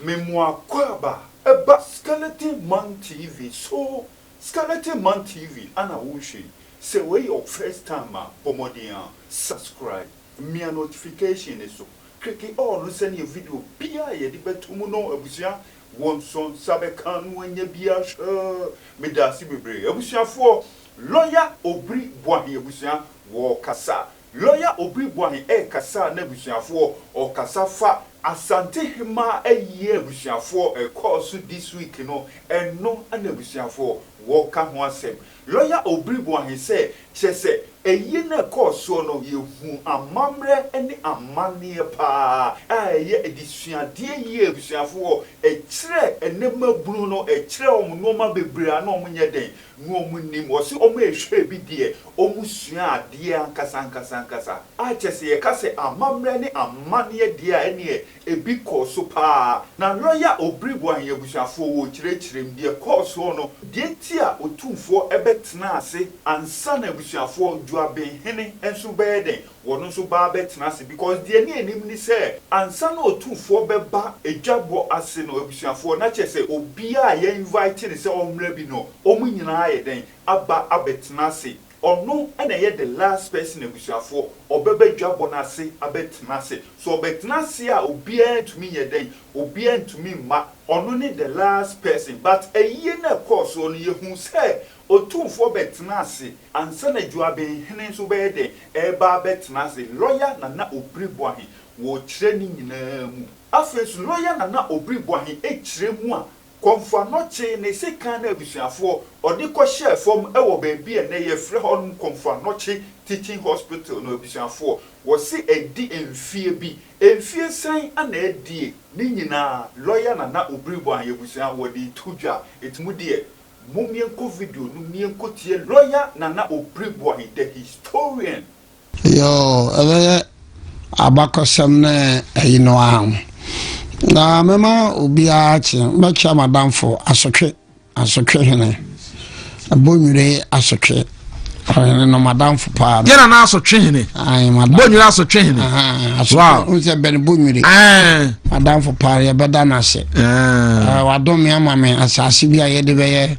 Mema akwaaba ɛba Skeleton Man TV so. Skeleton Man TV ana wohwɛ yi. Sɛ wei yɛ wo first time a, bɔ mmɔden a subscribe, mia notification ne so, click all no sɛnea video biara a yɛde bɛto mu no, abusua, wɔn nso nsa bɛka no anya bi ahwɛ. Meda ase bebree, abusuafoɔ. Lawyer Obiri Boahen, abusua, wɔrekasa. Lawyer Obiri Boahen ɛrekasa na, abusuafoɔ, ɔkasa fa Asantehemaa ayie, abusuafoɔ, ɛkɔɔ so this week no. Ɛno na, abusuafoɔ, wɔka ho asɛm. Lawyer Obiri Boahen sɛ kyerɛ sɛ ɛyie no ɛkɔɔ soɔ no, yɛhu amammerɛ ne amanneɛ paa a ɛyɛ adesuadeɛ yie, abusuafoɔ. Ɛkyerɛ ɛnɛma bunu no, ɛkyerɛ wɔn nneɛma bebree a na wɔn nyɛ den na wɔn nim. Wɔsi wɔn ehwɛ bi deɛ, wɔn sua adeɛ ankasa ankasa ankasa a kyerɛ sɛ yɛka sɛ amammerɛ ne amanneɛ deɛ a, ɛneɛ ebi kɔɔ so paa. Na Lawyer Obiri Boahen, abusuafoɔ, wɔ kyerɛkyerɛ mu deɛ kɔɔ soɔ no, deɛ nti a Otumfoɔ ɛbɛtena ase ansa na, abusuafoɔ, Juabenhene nso bɛyɛ den wɔn nso baa bɛtena ase, because deɛ ne anim ni sɛ ansa na Otumfoɔ bɛba edwabɔ ase no, abusuafoɔ, na kyerɛ sɛ obiara a yɛ invite ne sɛ ɔmmra bi no, wɔn nyinaa yɛ den aba abɛtena ase. Ɔno na ɛyɛ the last person, abusuafoɔ, ɔbɛba dwabɔ no ase abɛtena ase. So ɔbɛtena ase a, obiara ntumi nyɛ dɛn, obiara ntumi mma. Ɔno ne the last person, but ɛyie no ɛkɔɔ soɔ no, yɛhu sɛ Otumfoɔ bɛtena ase ansa na Juabenhene nso bɛyɛ dɛn, ɛreba abɛtena ase. Lawyer Nana Obiri Boahen wɔrekyerɛ ne nyinaa mu. Afei nso Lawyer Nana Obiri Boahen kyerɛ mu a, Kɔmfo Anɔkye ne sekan no, abusuafoɔ, ɔde kɔhyɛɛ fam wɔ baabi a ɛnɛ yɛfrɛ hɔ nom Kɔmfo Anɔkye Teaching Hospital no, abusuafoɔ, wɔse adi mfie bi. Mfie sɛn ana adie? Ne nyinaa Lawyer Nana Obiri Boahen, abusua, wɔde to dwa. Ɛti deɛ mommienkɔ video no, mienkɔ tie Lawyer Nana Obiri Boahen, the historian. Yo, ɛbɛyɛ abakɔsɛm ne ɛyi no a na mɛma obiara kye. Mɛkyia madamfo Asotwe, Asotwe hene, Bɔnwire Asotwe ɔhene no, madamfo paa no. Yɛn Nana Asotwe hene. Ayi, madamfo. Bɔnwire Asotwe hene. Asotwe n sɛ bɛn Bɔnwire. Madamfo paa, yɛbɛda no ase. Wadom me ama me asase bi a yɛde bɛyɛ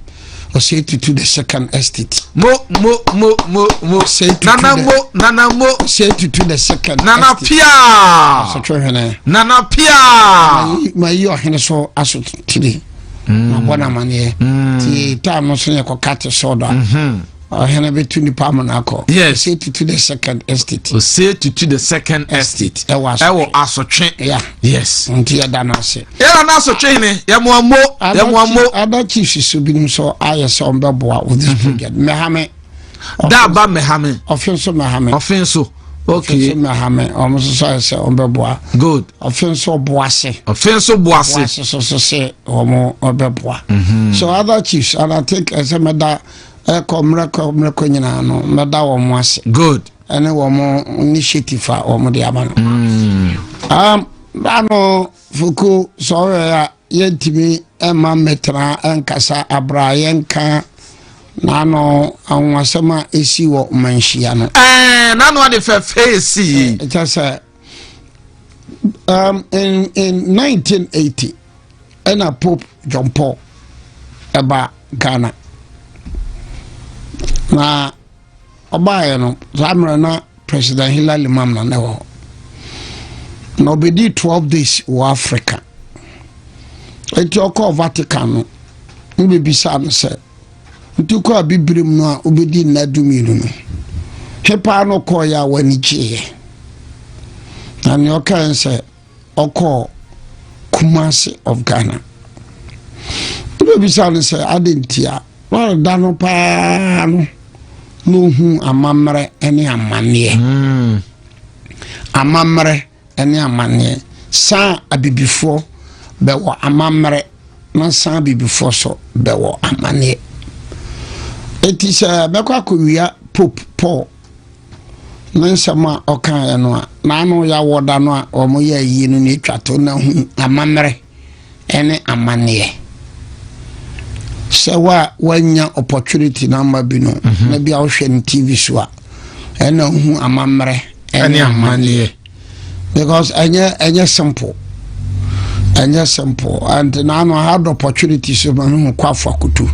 Ɔsɛ Tutu the Second Estate. Mo mo mo mo mo. Nana mo, Nana mo. Ɔsɛ Tutu the Second Nana Estate. Pia. Asotwe hene. Nana pia. Ma yi ɔhene so asotire mabɔ no amanneɛ nti time no so yɛkɔka te sɔɔdɔ a, ɔhene bɛtu nipa ama no akɔ. Ɔsɛ Tutu the Second Estate. Ɔsɛ Tutu the Second Estate. Ɛwɔ Ɛwɔ Asotwe. Yeah. Nti yɛda no ase. Yɛn Nana Asotwe hene, yɛmoa mo, yɛmoa mo. Other chiefs so binom so ayɛ sɛ ɔmbɛboa with this project. Mmɛhame. Daaba mmɛhame. Ɔfe nso mmɛhame. Ɔfe nso. Ɔfe nso mmɛhame, ɔmo nso so ayɛ sɛ ɔmbɛboa. Ɔfe nso Ɔboase. Ɔfe nso Boase. Boase so sɛ ɔmo ɔbɛboa. So other chiefs, and I think ɛsɛ mɛda ɛkɔ mmerɛkɔ mmerɛkɔ nyinaa no, mɛda wɔn ase. Ɛne wɔn initiative a wɔn de ama no. Ano fuku sɔrɔ a yɛntumi mma mmɛtena nkasa abra yɛnka n'ano anwasɛm a esi wɔ Manhyia no. N'ano ade fɛfɛ esi yi. Ɛkyɛ sɛ in 1980 ɛna Pope John Paul ɛba Ghana, na ɔbaeɛ no, saa mmerɛ na President Hilla Limann na ne wɔ hɔ, na ɔbɛdi 12 days wɔ Africa. Enti ɔkɔɔ Vatican no, wobɛbisa no sɛ nti kɔ a bibirim no a wobɛdi nna 12 no hepaa no kɔɔeɛ a w'ani gyeeɛ, na nea ɔkae sɛ ɔkɔɔ Kumase of Ghana. Wobɛbisa no sɛ ade nti a wɔreda no paa no na ohu amammerɛ ne amanneɛ. Amammerɛ ne amanneɛ saa abibifoɔ bɛwɔ amammerɛ na saa abibifoɔ so bɛwɔ amanneɛ. Eti sɛ bɛkɔ akɔwia Pope Paul ne nsɛm a ɔkaeɛ no a, n'ano yɛawɔ da no a wɔyɛ ayie no ne atwa to na hu amammerɛ ne amanneɛ sɛ wa wanya opportunity na ama bi no na bi a wohwɛ no TV so a, ɛna hu amammerɛ ne amanneɛ, because ɛnyɛ simple. Ɛnyɛ simple. And now I had opportunity so ma mehu Kwafo Akoto.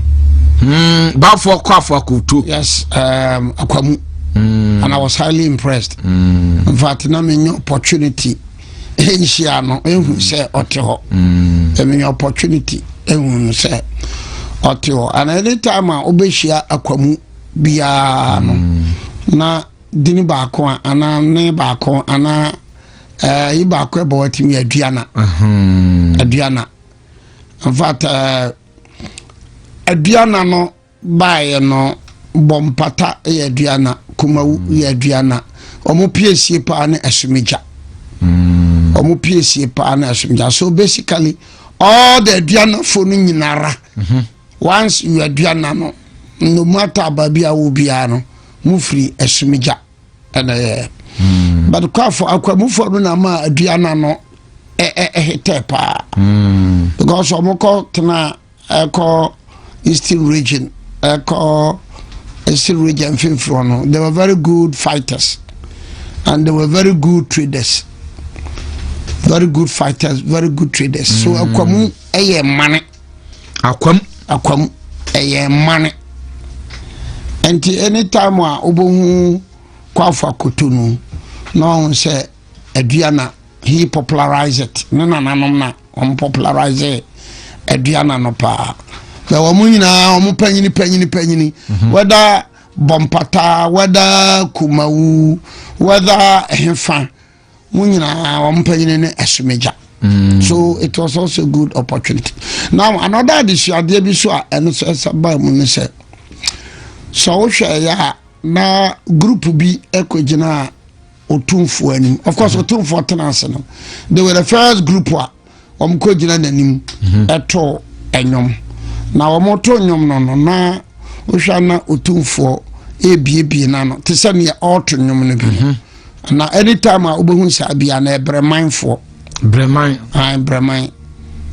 Bafoɔ Kwafo Akoto. Yes, Akwamu. And I was highly impressed. In fact, na menya opportunity nhyia no, ehu sɛ ɔte hɔ. Menya opportunity ehu no sɛ ɔte hɔ. And anytime a wobɛhyia Akwamu biara no, na dini baako a anaa ne baako anaa yi baako ɛbɔ watumi Aduana. Aduana. In fact, Aduana no baeɛ no, Bɔmpata yɛ Aduana, Kumawu yɛ Aduana. Ɔmo piesie paa ne Asumigya. Ɔmo piesie paa ne Asumigya. So basically, all the Aduanafo no nyinara, once you Aduana no, no matter baabi a wo biara no, mo firi Asumigya ɛna yɛ. But Kwafo Akwamufoɔ no na ma Aduana no ɛhetɛ paa. Because ɔmo kɔ tena ɛkɔ Eastern Region, ɛkɔ Eastern Region mfimfini no, they were very good fighters and they were very good traders. Very good fighters, very good traders. So Akwamu ɛyɛ mane. Akwam. Akwamu ɛyɛ mane. Nti anytime a wobɛhu Kwafo Akoto no, na ɔhu sɛ Aduana, he popularize it. Ne nananom na wɔn popularize Aduana no paa. Na wɔn nyinaa wɔn panyini panyini panyini, whether Bɔmpata, whether Kumawu, whether ɛhefa, mo nyinaa wɔn panyini ne Asomegya. So it was also a good opportunity. Now, another adesuadeɛ bi so a ɛno so ɛsɛ baa mu ne sɛ wohwɛ ɛyɛ a, na group bi ɛkɔgyina Otumfoɔ anim. Of course, Otumfoɔ tena ase no, they were the first group a wɔn kɔ gyina n'anim ɛto ɛnwom. Na wɔn to nnwom no, na wohwɛ na Otumfoɔ ebiebie n'ano te sɛ nea ɔreto nnwom no bi no. Na anytime a wobɛhu saa bia na ɛbrɛmanfoɔ. Brɛman. Ae, Brɛman,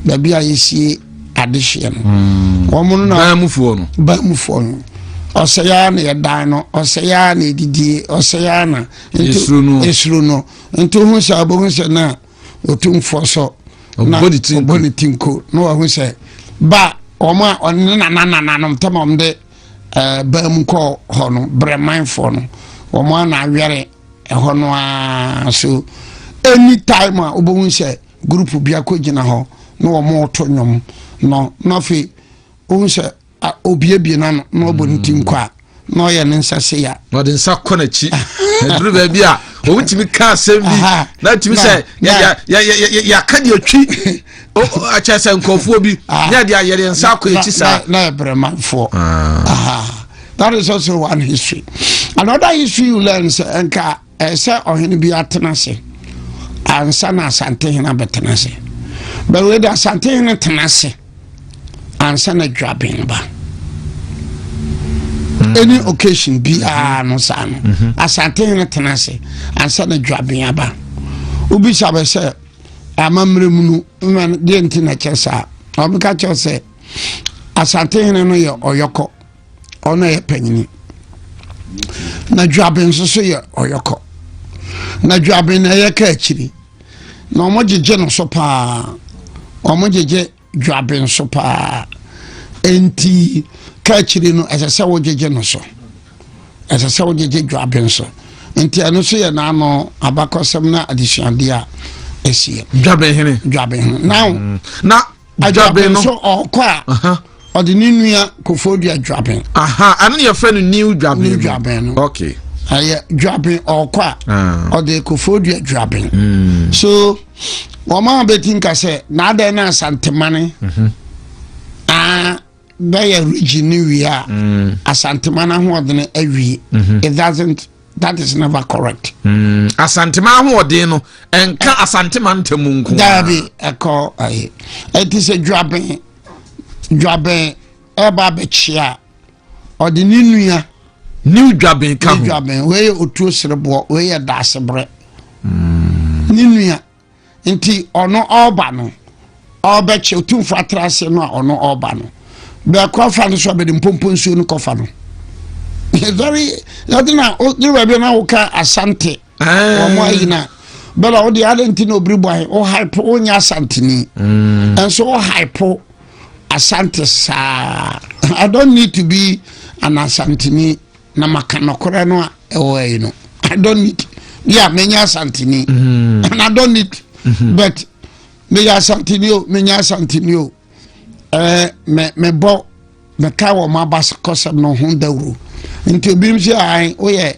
baabi a yɛsie adehyeɛ no, wɔn no na ban mufoɔ no. Ban mufoɔ no, ɔsɛyaa na yɛdan no, ɔsɛyaa na yɛdidie, ɔsɛyaa na Yɛsuro no. Esuro no. Nti wohu sɛ wobɛhu sɛ na Otumfoɔ sɔ na Ɔbɔ ne ti nko. Ɔbɔ ne ti nko na wahu sɛ ba wɔn a ɔne nana nananom tam a wɔn de ban mu kɔɔ hɔ no, Brɛmanfoɔ no, wɔn a na awɛre ɛhɔ no ara. So anytime a wobɛhu sɛ group bi akɔgyina hɔ na wɔn reto nnwom no, na afei wohu sɛ obiebie n'ano na ɔbɔ ne ti nko a, na ɔyɛ ne nsa se ya. Na ɔde nsa kɔ n'akyi ɛduru baabi a wɔn ka asɛm bi na tumi sɛ yɛaka deɛ twi akyɛ sɛ nkurɔfoɔ bi ne yɛde ayɛde nsa akɔ akyi saa. Na yɛ Brɛmanfoɔ. Aha. That is also one history. Another history you learn sɛ nka ɛsɛ ɔhene bi atena ase ansa na Asantehene abɛtena ase, but wei de, Asantehene tena ase ansa na Dwaben ba. Any occasion biara no saa no, Asantehene tena ase ansa na Dwaben aba. Wobisa bɛ sɛ amammerɛ mu no mma no, deɛ nti na kyɛ saa? Ɔbɛka kyerɛ sɛ Asantehene no yɛ ɔyɔkɔ, ɔno yɛ panyini, na Dwaben nso so yɛ ɔyɔkɔ, na Dwaben na ɛyɛ ka akyiri na ɔmo gyegye no so paa. Ɔmo gyegye Dwaben so paa, enti ka akyiri no ɛsɛ sɛ wogyegye no so, ɛsɛ sɛ wogyegye Dwaben so. Nti ɛno nso yɛ n'ano abakɔsɛm na adesuadeɛ a ɛsiɛ. Dwaben hene. Dwaben ho now. Na Dwaben Dwaben no so ɔkɔ a, ɔde ne nua Kofodua Dwaben. Aha, ɛno ne yɛfrɛ no new Dwaben New no. Dwaben no. Ɛyɛ Dwaben ɔkɔ a, ɔde Kofodua Dwaben. So wɔn a bɛti nka sɛ n'adan na Asantemane aa bɛyɛ region ne wie a, Asantemane ahoɔden awie. It doesn't, that is never correct. Asantema ahoɔden no ɛnka Asantema ntam nko ara. Daabi, ɛkɔ ɛyɛ ɛti sɛ Dwaben ɛba abɛkyia a, ɔde ne nua new Dwaben ka ne ho. Dwaben wei yɛ Otuo Sereboɔ, wei yɛ Daasebrɛ, ne nua. Nti ɔno ɔreba no, ɔrebɛkyɛ Otumfo atra ase no a, ɔno ɔreba no bɛɛkɔ afa no so a, bɛde mpompo nsuo no kɔfa no. Very yɛde na ne baabi na woka Asante wɔn ayi na Bɛla wo deɛ, ade nti na Obiri Boahen wo hype, wonyɛ Asanteni ɛnso wo hype Asante saa. I don't need to be an Asanteni na maka nɔkorɛ no a ɛwɔ ayi no. I don't need, yeah, menyɛ Asanteni and I don't need, but meyɛ Asanteni o, menyɛ Asanteni o, me mebɔ meka wɔ mo abakɔsɛm no ho dawuro. Nti obi nso ayi woyɛ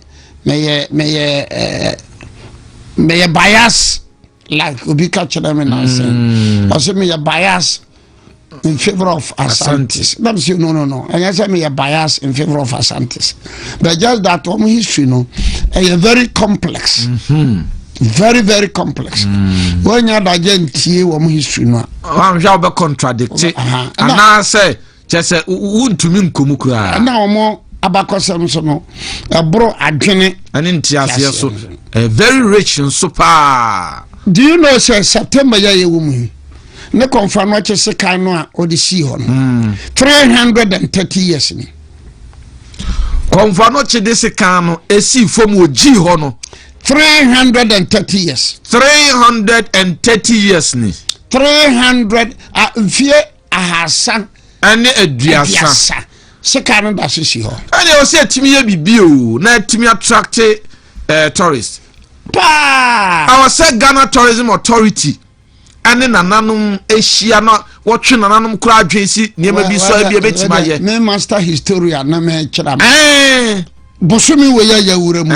meyɛ bias, like obi ka kyerɛ me nansa, ɔsɛ meyɛ bias in favour of Asantes. Let me say no, no, no, ɛnyɛ sɛ meyɛ bias in favour of Asantes, but just that wɔn history no ɛyɛ very complex, very, very complex. Wɔn nyɛ adagye ntie wɔn history no a. Wɔn ahwɛ a wɔbɛ contradict anaasɛ kyɛ sɛ wontumi nkɔmu koraa. Ɛna wɔn abakɔsɛm so no ɛboro adwene ɛne nteaseɛ so, very rich nso paa. Do you know sɛ September yɛ yɛwɔ mu yi ne Kɔmfo Anɔkye sekan no a ɔde sii hɔ no, 330 years ni? Kɔmfo Anɔkye de sekan no esii fam wɔ gyii hɔ no. 330 years. 330 years ni. 300 mfie 330. Ɛne 30. Sekan no da so si hɔ. Ɛne ɛwɔ sɛ ɛtumi yɛ biribi o na ɛtumi attract tourist paa. Awɔ sɛ Ghana Tourism Authority ɛne nananom ahyia na wɔtwe nananom koraa adwene si nneɛma bi so a bi ebɛtumi ayɛ. Me master historian na mekyerɛ me bosome wɔ yɛ yɛwura mu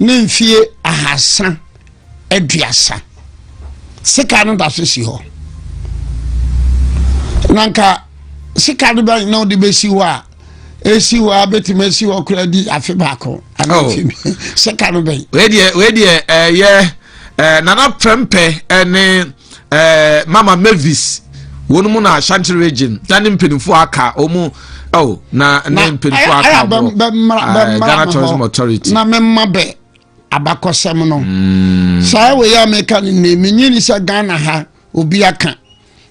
ne mfie 330, sika no da so si hɔ. Na nka sika no bɛ na wode bɛsi hɔ a, esi hɔ a, bɛtumi asi hɔ koraa di afe baako anaa mfe bi. Sika no bɛn? Wei deɛ ɛyɛ Nana Prɛmpɛ ɛne Mama Mavis wɔn mu na Ashanti Region na ne mpanimfoɔ aka wɔn oh na ne mpanimfoɔ aka wɔ Ghana Tourism Authority. Na mɛma bɛ abakɔsɛm no saa wei a meka no nne, menyini sɛ Ghana ha obi aka,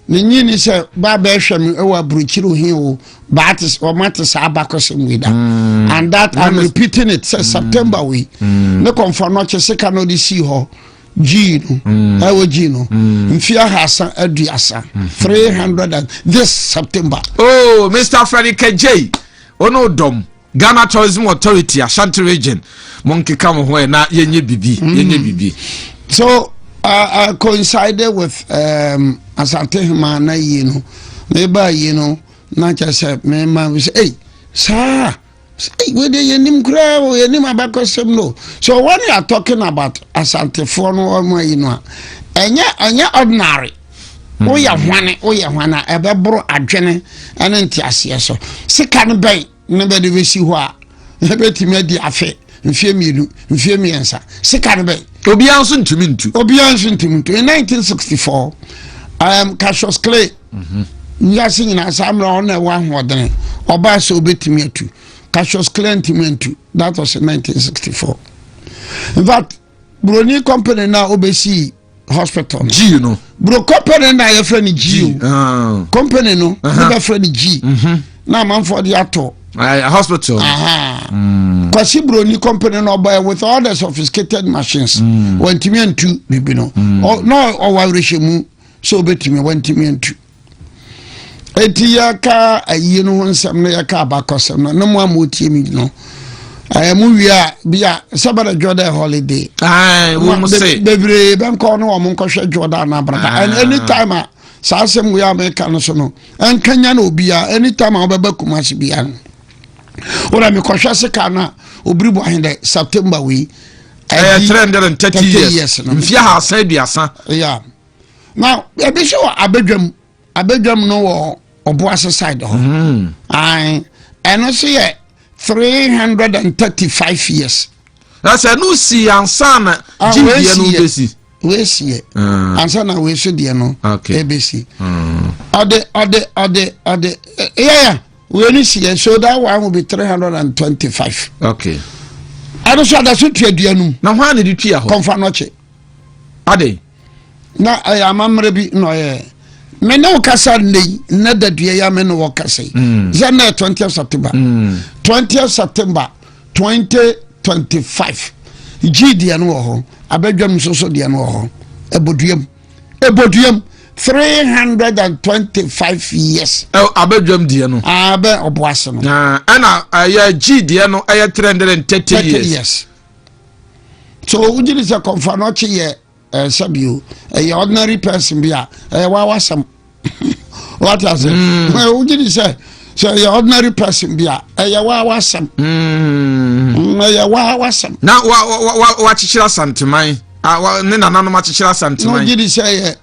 menyini sɛ ba bɛhwɛ me ɛwɔ aburokyiri he o, baate ɔma te saa abakɔsɛm wei da. And that I'm repeating it sɛ September wei ne Kɔmfo Anɔkye sika na ɔde sii hɔ gyii no, ɛwɔ gyii no mfe 330, 300 and this September. Oh, Mr Freddy Kejei ono dɔm Ghana Tourism Authority, Ashanti Region, mo nkeka mo ho ɛ na yɛnyɛ bibi, yɛnyɛ bibi. So coincided with Asante Hema na yie no, meba yie no na kyerɛ sɛ mema sɛ, ei, saa ei, wei de yɛnim koraa o, yɛnim abakɔsɛm no. So when you are talking about Asantefoɔ no ɔmo ayi no a, ɛnyɛ ordinary. Woyɛ hwane, woyɛ hwane a, ɛbɛboro adwene ɛne nteaseɛ so. Sika no bɛn ne bɛde bɛsi hɔ a ɛbɛtumi adi afe, mfie 2, mfie 3? Sika no bɛn? Obiara nso ntumi ntu. Obiara nso ntumi ntu. In 1964, Cassius Clay, wiase nyinaa saa mmerɛ ɔno na ɛwɔ ahoɔdene, ɔbaa sɛ obɛtumi atu. Cassius Clay ntumi ntu. That was in 1964. In fact, Broni company na obɛsii hospital no. G no. Bro company na yɛfrɛ no G o. Company no ne bɛfrɛ no G na amanfoɔ de atɔ hospital. Kwasi Broni company no ɔbɔɛ with all the sophisticated machines, wɔntumi antu bibi no. Na ɔwɔ awerɛhyɛmu sɛ obɛtumi, wɔntumi antu. Eti yɛka ayie no ho nsɛm no, yɛka abakɔsɛm no ne mo a motie mi no, ɛyɛ mo wie a bia sɛ bɛdɛ dwɔ holiday. Bebree bɛnkɔ ne wɔn nkɔhwɛ Jordan abrada. And anytime a saa asɛm wei a meka no so no ɛnkanya na obia, anytime a wobɛba Kumase bia no, wona mekɔhwɛ sika no a Obiri bɔ ahe dɛ September wei. Ɛyɛ 330 years, mfie 330. Yeah, now ebi nso wɔ Abadwam. Abadwam no wɔ Ɔboase side hɔ. Ɛno nso yɛ 335 years. Na sɛ no si ansa na gyi deɛ no bɛsi. Weesi yɛ ansa na weeso deɛ no ebesi. Ɔde yɛyɛ wei no si yɛ, so that one will be 325. Ɛno so ada so tua dua no mu. Na hwan na de tua hɔ? Kɔmfo Anɔkye. Ade. Na ɛyɛ amammerɛ bi na ɔyɛ. Me ne wo kasa nnɛ yi, nnɛ da dua yi a me ne wɔ kasa yi sɛ nnɛ yɛ 20th September, 20th September 2025. Gyi deɛ no wɔ hɔ, abadwam nso so deɛ no wɔ hɔ. Ɛbɔduam, ɛbɔduam 325 years. Ɛ abadwam deɛ no. Abɛ ɔboase no. Na ɛna ɛyɛ gyi deɛ no ɛyɛ 330 years. Years. So wogye di sɛ Kɔmfo Anɔkye yɛ sɛbio ɛyɛ ordinary person bi a, ɛyɛ wawasɛm, wate ase? Wogye di sɛ ɛyɛ ordinary person bi a, ɛyɛ wawasɛm. Ɛyɛ wawasɛm. Na wa wa wa wakyekyere Asanteman a wa ne nananom akyekyere Na Asanteman. Wogye di sɛ ɛyɛ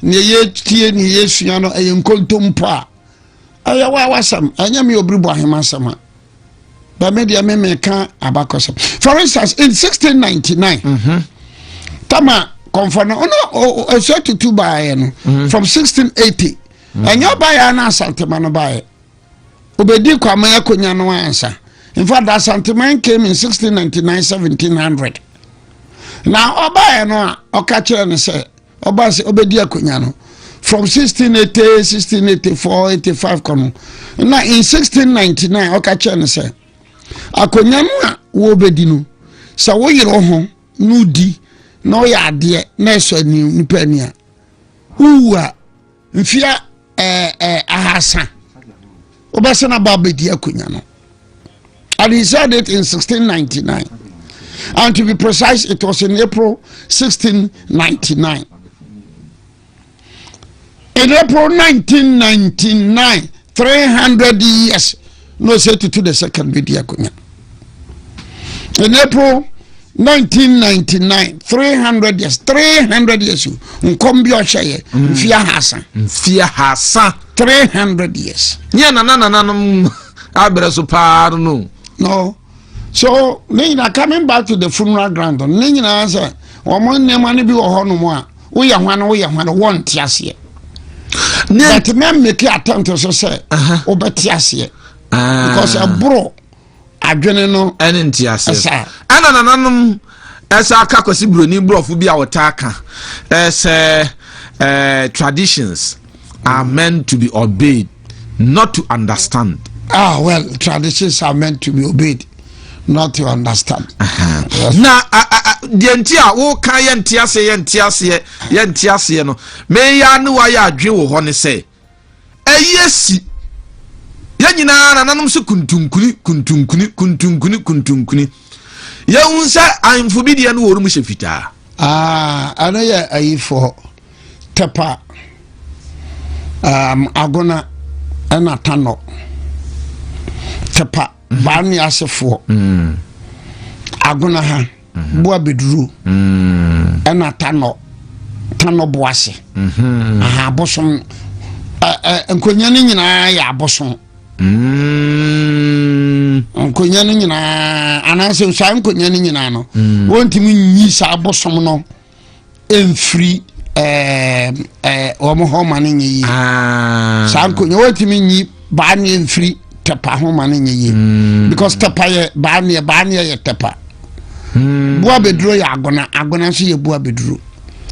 nea yɛtie, nea yɛsua no, ɛyɛ nkontompo a, ɛyɛ wawasɛm. Ɛnyɛ me obiri bɔ ahema asɛm a, but me deɛ, me meka abakɔsɛm. For instance, in 1699 tama Kɔmfɔ no ɔno Osei Tutu baeɛ no, from 1680, ɛnyɛ ɔbaeɛ na Asantema no baeɛ. Obɛdi Kwame akonnwa no ansa. In fact, Asanteman came in 1699, 1700. Na ɔbaeɛ no a, ɔka kyerɛ no sɛ ɔbaa sɛ ɔbɛdi akonnwa no from 1680, 1684, 85 kɔ no. Na in 1699 ɔka kyerɛ no sɛ akonnwa no a wɔbɛdi no, sɛ woyere wo ho na wodi na ɔyɛ adeɛ na ɛsɔ ani nipa ani a, wowu a, mfeɛ 300 wobɛsɛ no aba abɛdi akonnwa no. And he said it in 1699, and to be precise, it was in April 1699. In April 1999, 300 years no, Osei Tutu the Second bɛdi akonnwa in April 1999, 300 years, 300 years o. Nkɔm bi ɔhyɛ yɛ mfeɛ 300. Mfeɛ 300. 300 years. Nyɛ nana nananom abrɛ so paa no. No, so ne nyinaa, coming back to the funeral ground no, ne nyinaa sɛ wɔn nneɛma no bi wɔ hɔnom a woyɛ hwan, woyɛ hwan, wɔnte aseɛ. But mɛ make attempt so sɛ wobɛte aseɛ because ɛboro adwene no. Ɛne nte aseɛ. Ɛsa. Ɛna nananom ɛsɛ aka Kwasi Buroni borɔfo bi a wɔtaa ka ɛsɛ traditions are meant to be obeyed, not to understand. Ah, well, traditions are meant to be obeyed, not to understand. Yes. Na deɛ nti a woka yɛnte aseɛ, yɛnte aseɛ, yɛnte aseɛ no, meyɛ ne wayɛ adwene wɔ hɔ ne sɛ ɛyɛ si yɛn nyinaa nananom sɛ kuntunkuni, kuntunkuni, kuntunkuni, kuntunkuni. Yɛhu sɛ ahemfo bi deɛ no wɔ mu hyɛ fitaa. Ah, ɛno yɛ ayifoɔ Tɛpa, Agona ɛna Tanɔ Tɛpa Baane asefoɔ. Agona ha Boa Beduro ɛna Tanɔ Boase aha abosom. Nkonnwa no nyinaa yɛ abosom. Nkonnwa no nyinaa anaasɛ saa nkonnwa no nyinaa no, wɔntumi nyi saa abosom no mfiri ɛɛ ɛɛ wɔn hɔ ma no nyɛ yie. Saa nkonnwa, wɔntumi nyi baaneɛ mfiri Tɛpa ho ma no nyɛ yie because Tɛpa yɛ baaneɛ, baaneɛ yɛ Tɛpa. Boa Beduro yɛ Agona, Agona nso yɛ Boa Beduro.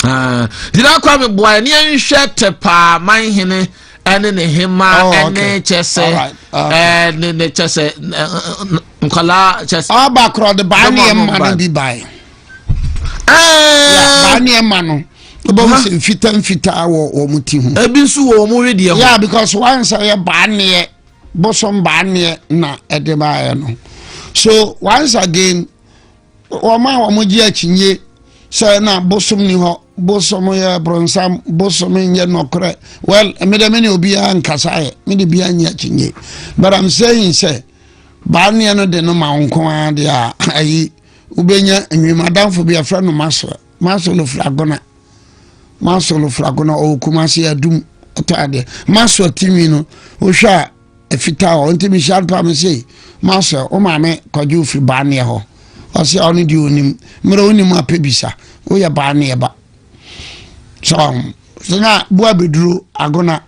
Ah, gyina kwa me boa ne yɛnhwɛ Tɛpa manhene ɛne ne hema. Ɛne kyɛ sɛ ɛne ne kyɛ sɛ nkwadaa kyɛ sɛ. Ɔba korɔ de baaneɛ ma no bi bae. Baaneɛ ma no, wobɛhu sɛ mfitaa mfitaa wɔ wɔn ti ho. Ebi nso wɔ wɔn wedeɛ ho. Yeah, because once ɛyɛ baaneɛ, bosom baaneɛ na ɛde baeɛ no. So once again, wɔn a wɔn gye akyinye sɛ na bosom ni hɔ, bosom yɛ bronsam, bosom nyɛ nɔkorɛ, well, me de, me ne obiara nkasa yɛ, me de biara nyɛ akyinye, but I'm saying sɛ baaneɛ no de no ma wo nko ara deɛ a, ayi wobɛnya nwim. Adamfo bi afrɛ no Maswell, Maswell ofiri Agona, Maswell ofiri Agona, ɔwɔ Kumase Adum, ɔtɔ adeɛ. Maswell tinwi no, wohwɛ a ɛfitaa hɔ, nti mehyia no pa me se, "Maswell, wo maame kɔgye ofiri baaneɛ hɔ?" Ɔsɛ ɔno deɛ onim mmerɛ wonim apɛ bisa woyɛ baaneɛ ba so so na Boa Beduro Agona.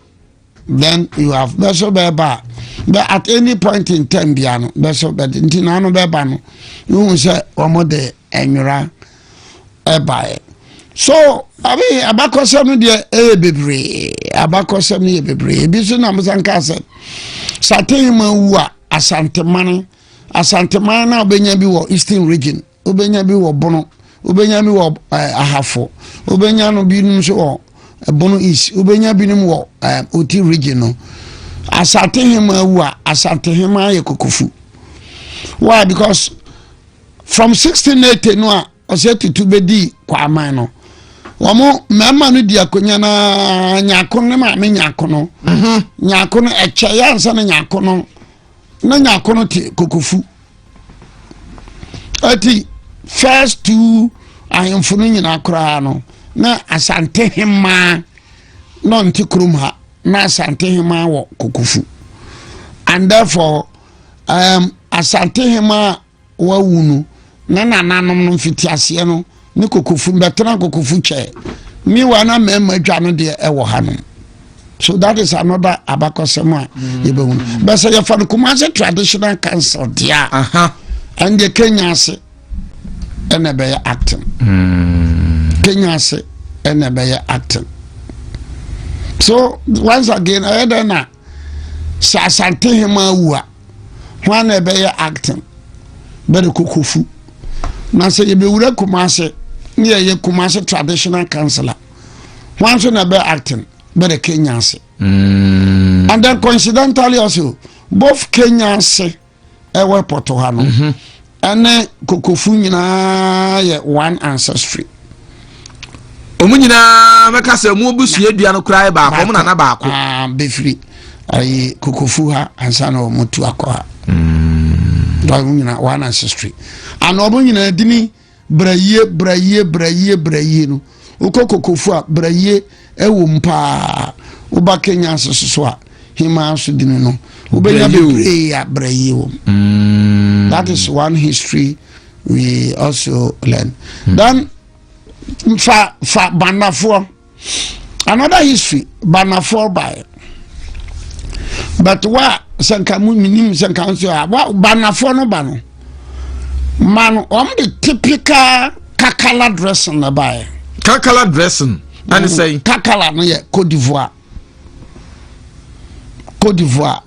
Then you have bɛso bɛɛba a, but at any point in time bia no bɛso bɛde nti n'ano bɛba no, wohu sɛ wɔn de nwera ɛbaeɛ. So abi abakɔsɛm no deɛ ɛyɛ bebree, abakɔsɛm no yɛ bebree. Ebi nso nam sɛ nka sɛ Saten ma wu a, Asanteman, Asanteman na wobɛnya bi wɔ Eastern Region. Wobɛnya bi wɔ Bono, wobɛnya bi wɔ Ahafo, wobɛnya no binom nso wɔ Bono East, wobɛnya binom wɔ Oti region no. Asante hema wu a, Asante hema yɛ Kokofu. Why? Because from 1680 no a Ɔsɛ Tutu bɛdii Kwaman no, wɔn mmarima no di akonnwa na Nyako ne maame Nyako no. Nyako no ɛkyɛ yɛ ansa na Nyako no na Nyako no te Kokofu. Ɛti first two ahemfo no nyinaa koraa no, na Asante hemaa na ɔnte kurom ha, na Asante hemaa wɔ Kokofu, and therefore Asante hemaa wawu no, ne nananom no mfitiaseɛ no ne Kokofu bɛtena Kokofu kyɛ. Meanwhile, na mmarima adwa no deɛ ɛwɔ ha no. So that is another abakɔsɛm a yɛbɛhu no. Bɛsɛ yɛfa no Kumase Traditional Council deɛ a, ɛndeɛ Kenyase ɛna ɛbɛyɛ acting. Kenyase ɛna ɛbɛyɛ acting. So once again, ɛyɛ dɛ na sɛ Asante hema awu a, hwan na ɛbɛyɛ acting bɛde Kokofu? Na sɛ yɛbɛwura Kumase ne yɛyɛ Kumase Traditional Council a, hwan nso na ɛbɛ acting bɛde Kenyase? And then coincidentally also, both Kenyase ɛwɔ pɔtɔ ha no ɛne Kokofu nyinaa yɛ one ancestry. Ɔmo nyinaa mɛka sɛ ɔmo abusua dua no koraa yɛ baako, ɔmo nana baako. Ah, bɛfiri ayi Kokofu ha ansa na ɔmo tu akɔ ha. Ɔmo nyinaa one ancestry ana ɔmo nyinaa dini brayie, brayie, brayie, brayie no. Wokɔ Kokofu a, brayie ɛwɔ mu paa. Woba Kenya nso so a, hemaa so dini no wobɛnya Brayie o. Bebree a brayie wɔ mu. That is one history we also learn. Then fa Bandafoɔ, another history. Bandafoɔ baeɛ, but wa sɛ nka mu minim sɛ nka nso a wa Bandafoɔ no ba no ma no, wɔn de typical kakala dressing na baeɛ. Kakala dressing ɛne sɛn? Kakala no yɛ Cote d'Ivoire, Cote d'Ivoire.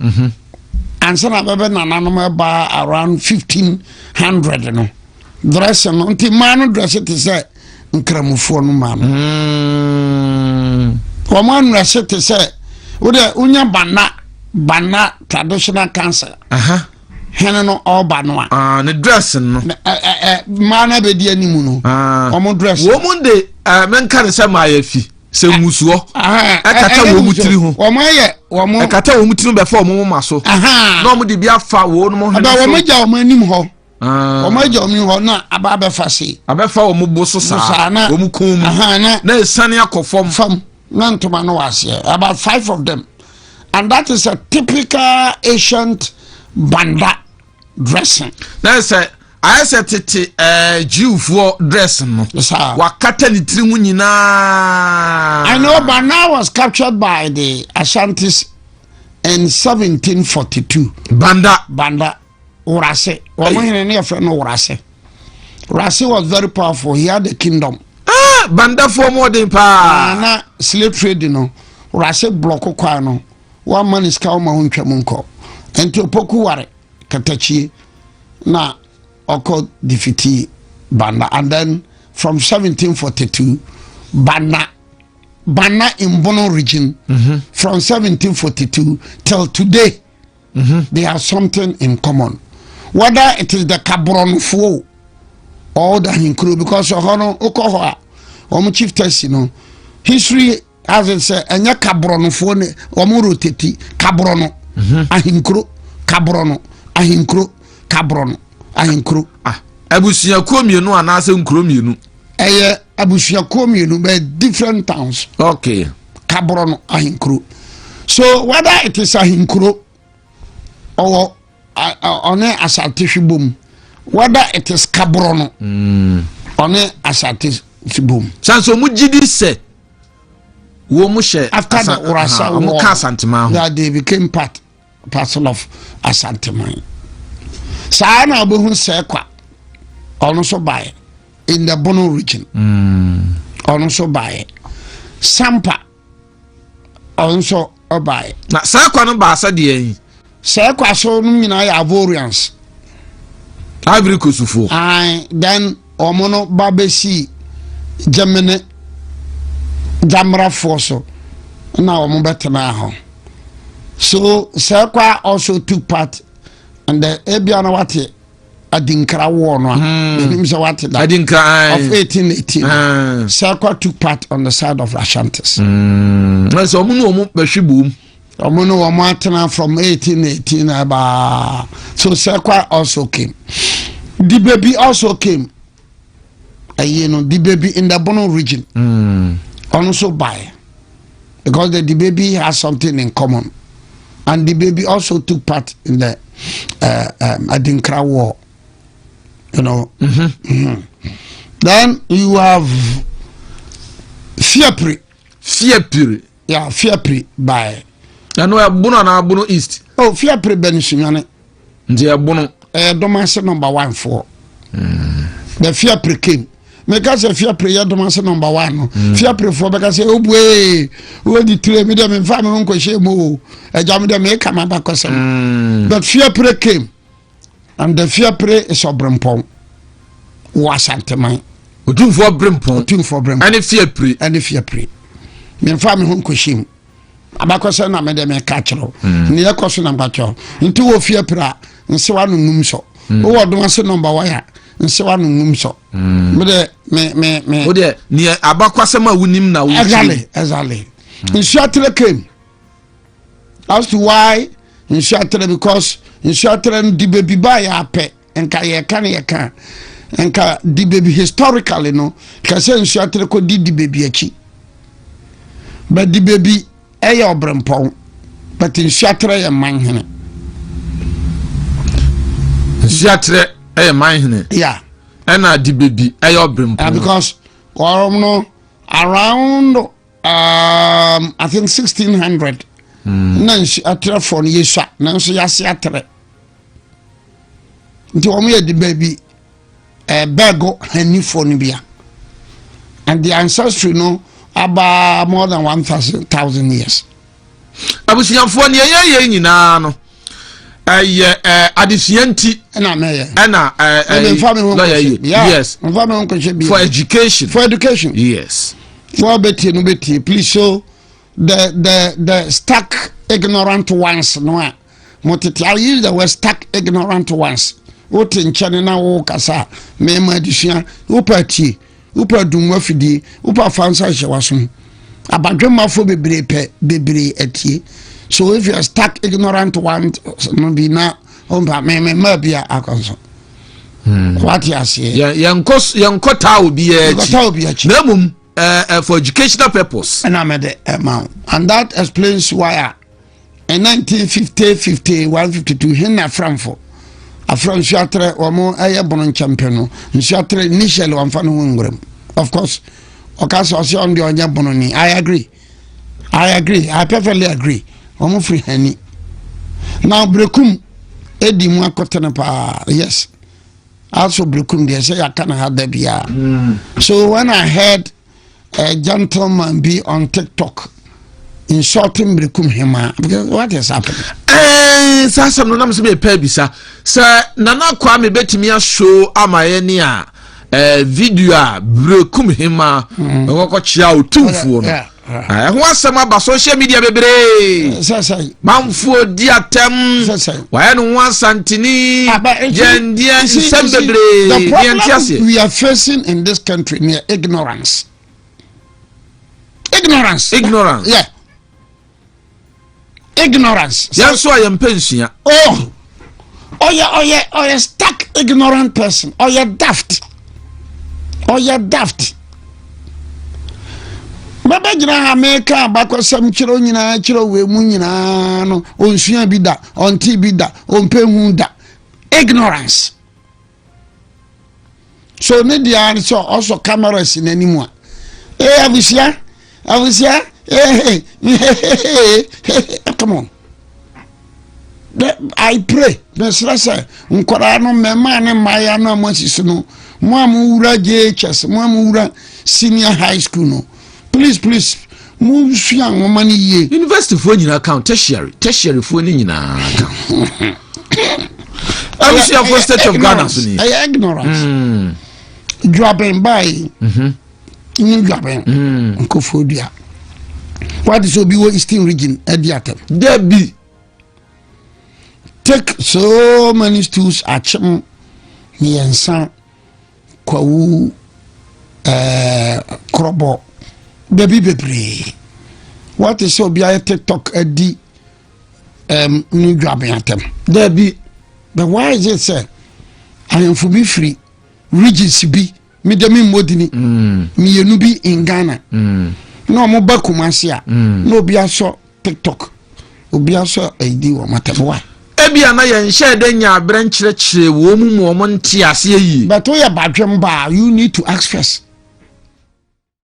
Ansa na bɛbɛ nananom ɛba around 1500 no, dressing no nti mmaa no dress te sɛ nkramofoɔ no maa no. Wɔn anurase te sɛ wode wonya Banda Traditional Council hene no ɔreba no a, Ah, ne dressing no. Ɛ ɛ ɛ mmaa no abɛdi anim no, wɔn dress. Wɔn mu de mɛnka ne sɛ maa yɛ fi sɛ musuɔ ɛkata wɔn mu tiri ho. Wɔn ayɛ wɔn. Ɛkata wɔn mu tiri ho bɛfa wɔn moma so na wɔn de bi afa wɔn mo hwene so. Wɔn agya wɔn anim hɔ. Wɔn agya wɔn anim hɔ na aba abɛfa se. Abɛfa wɔn bo so saa, wɔn kɔn mu na esane akɔ fam. Fam na ntoma no wɔ aseɛ, about five of them, and that is a typical ancient Banda dressing. Na sɛ ayɛ sɛ tete Jewfoɔ dress no, wakata ne tiri ho nyinaa. I know Banda was captured by the Ashantis in 1742. Banda. Banda Wurase. Wɔn hene ne yɛfrɛ no Wurase. Wurase was very powerful. He had a kingdom. Ah, Bandafoɔ mu ɔden paa. Na slave trade no, Wurase block kwan no, wama ne sika wɔma ho ntwam nkɔ. Nti Opoku Ware Katakyie na ɔkɔ defeat Banda, and then from 1742 Banda in Bono Region, from 1742 till today, they have something in common, whether it is the Kabronfo or the Hinkuro, because ɔhɔ no wokɔ hɔ a, wɔn chieftaincy no, history has it sɛ ɛnyɛ Kabronfoɔ ne wɔn rotate Kabrono, Ahinkuro, Kabrono, Ahinkuro, Kabrono, Ahinkuro. Ah, abusuakuo mmienu anaasɛ nkuro mmienu? Ɛyɛ abusuakuo mmienu but different towns. Kabrono, Ahinkuro. So whether it is Ahinkuro ɔwɔ ɔne Asante hwi bom, whether it is Kabrono ɔne Asante hwi bom. Sanso ɔmo gyi di sɛ wɔn mo hyɛ After the Wurasa ɔmo war ka Asanteman ho. That they became part parcel of Asanteman. Saa na wobɛhu sɛ kwa ɔno nso baeɛ in the Bono Region. Ɔno nso baeɛ. Sampa ɔno nso ɔbaeɛ. Na saa kwa no baasa deɛ yi? Sɛ kwa so no nyinaa yɛ Ivorians. Ivory Coast foɔ. Aye, then wɔn no ba bɛsi Germany Gyamrafoɔ so na wɔn bɛtena hɔ. So Sɛkwa also took part and the ebia na wate Adinkra war no a. Menim sɛ wate da. Adinkra of 1818. Sɛkwa took part on the side of Ashantis. Na sɛ ɔmo ne ɔmo bɛhwe bom. Ɔmo no wɔn atena from 1818 ɛbaa. So Sɛkwa also came. Dibebi also came. Ɛyi no Dibebi in the Bono region. Ɔno nso baeɛ because the Dibebi has something in common and Dibebi also took part in the Adinkra war. Then you have Fiapre. Fiapre. Yeah, Fiapre by. Ɛno ɛbono anaa Bono East? Oh, Fiapre bɛn Sunyani. Nti ɛbono. Ɛyɛ Domase number one foɔ. The Fiapre came. Meka sɛ Fiapre yɛ Domase number one no. Fiapre foɔ bɛka sɛ obue wodi tire mi dɛ memfa me ho nkɔhyɛ mu o. Ɛgya mi dɛ meka ma ba kɔsɛm. But Fiapre came and the Fiapre is Ɔbrempɔn wɔ Asanteman. Otumfoɔ Brempɔn. Otumfoɔ Brempɔn. Ɛne Fiapre. Ɛne Fiapre. Memfa me ho nkɔhyɛ mu. Abakɔsɛ na mede meka kyerɛ wo. Ne yɛkɔ so na mka kyerɛ wo. Nti wɔ Fiapre a nsewa no num sɔ. Wowɔ Domase number one a nsewa no num sɔ. Mede me me me. O deɛ neɛ abakwasɛm a wonim na wokyerɛ. Exactly. Nsuatere came. As to why Nsuatere, because Nsuatere no di baby ba yɛ apɛ nka yɛka ne yɛka nka di baby historically no ka sɛ Nsuatere kɔ di di baby akyi, but di baby ɛyɛ Ɔbrempɔn, but Nsuatere yɛ manhene. Nsuatere ɛyɛ manhene. Yeah. Ɛna di baby ɛyɛ Ɔbrempɔn. Because wɔn no around I think 1600 na nsuaterɛfoɔ no yɛsua nanso yɛase aterɛ nti wɔn yɛ de baabi bɛɛgo hanifoɔ no bia and the ancestry no aba more than 1,000 years. Abusuafoɔ, neɛ yɛyɛ nyinaa no ɛyɛ adesua nti. Ɛna mɛyɛ. Ɛna ɛɛ nfa mi ho lawyer nkɔhyɛ yi, yes. Nfa mi ho nkɔhyɛ bi. For education. For education. Wọ́n bɛ tie no bɛ tie, please. So the stuck ignorant ones no a mo tete, I use the word stuck ignorant ones, wote nkyɛn na wo kasa mɛɛma adesua, wopɛ tie, wopɛ dum afidie, wopɛ afa nsa hyɛ waso, abadwemafo bebree pɛ bebree atie. So if you are stuck ignorant one no bi na ɔmpa mɛmɛ mmaa bi a akɔ so wate aseɛ. Yɛnkɔ taa obiara akyi. Yɛnkɔ obi akyi. Na mmom for educational purpose. Ɛna mɛde ɛma wo and that explains why a in 1950, 51, 52 hin na aframfo afra Nsuatrɛ wɔn ɛyɛ Bono nkyɛnpɛ no. Nsuatrɛ initially wɔmfa no ho nwuram. Of course ɔka sɛ ɔsɛ ɔno deɛ ɔnyɛ Bono ni. I agree, I agree, I perfectly agree. Wɔn firi Hani na Brekum edi mu akɔtene paa. Yes, also Brekum deɛ sɛ yɛaka na ha da biara. So when I heard a gentleman be on TikTok insulting Brekum Hema, because what is happening? Saa asɛm no nam sɛ mepɛ bisa sɛ Nana Kwame bɛtumi aso ama yɛ ne a video a Brekum Hema ɛkɔkɔ kyea Otumfuo no. Ɛho asɛm aba social media bebree. Sɛ sɛ manfoɔ di atɛm. Sɛ sɛ. Wayɛ ne ho Asanteni. Ah, but you see- yɛndeɛ you see- nsɛm you see, bebree the ne yɛnte problem aseɛ. we are facing in this country near ignorance. Ignorance. Ignorance. Yeah. Ignorance. Yɛn nso a yɛmpɛ nsua. Oh, ɔyɛ stuck ignorant person. Ɔyɛ daft. Ɔyɛ daft. Bɛbɛgyina ha meka abakɔsɛm kyerɛw nyinaa kyerɛw wei mu nyinaa no, ɔnsua bi da, ɔnte bi da, ɔmpɛ hu da. Ignorance. So ne deɛ sɛ ɔsɔ camera si n'anim a, ee, abusua, abusua, ee, hehehe, come on. I pray, mesrɛ sɛ nkwadaa no, mmarima ne mmayewa no a mo asisi no, mo a mo wura JHS, mo a mo wura senior high school no, please, please, mo sua nwoma no yie. University foɔ nyinaa count, tertiary foɔ no nyinaa count. Abusuafo, State of Ghana so ni. Ɛyɛ ignorance. Dwaben baayi ne Dwaben nkɔfoɔ dua wate sɛ obi wɔ Eastern Region adi atɛm? Dabi. Take so many stools, Akyem, mmiɛnsa, Kwawu, Korɔbɔ, baabi bebree wate sɛ obi ayɛ TikTok adi ne Dwaben atɛm? Dabi. But why is it sɛ ahemfo bi firi regions bi, mede me mmɔdini mmienu bi in Ghana na ɔmo ba Kumase a, na obi asɔ TikTok, obi asɔ ɛdi wɔn atɛm? Why? Ebia na yɛn hyɛ dɛ nya abrɛ nkyerɛkyerɛ wɔn mu mu wɔn nte aseɛ yie. But woyɛ badwem ba, you need to ask first.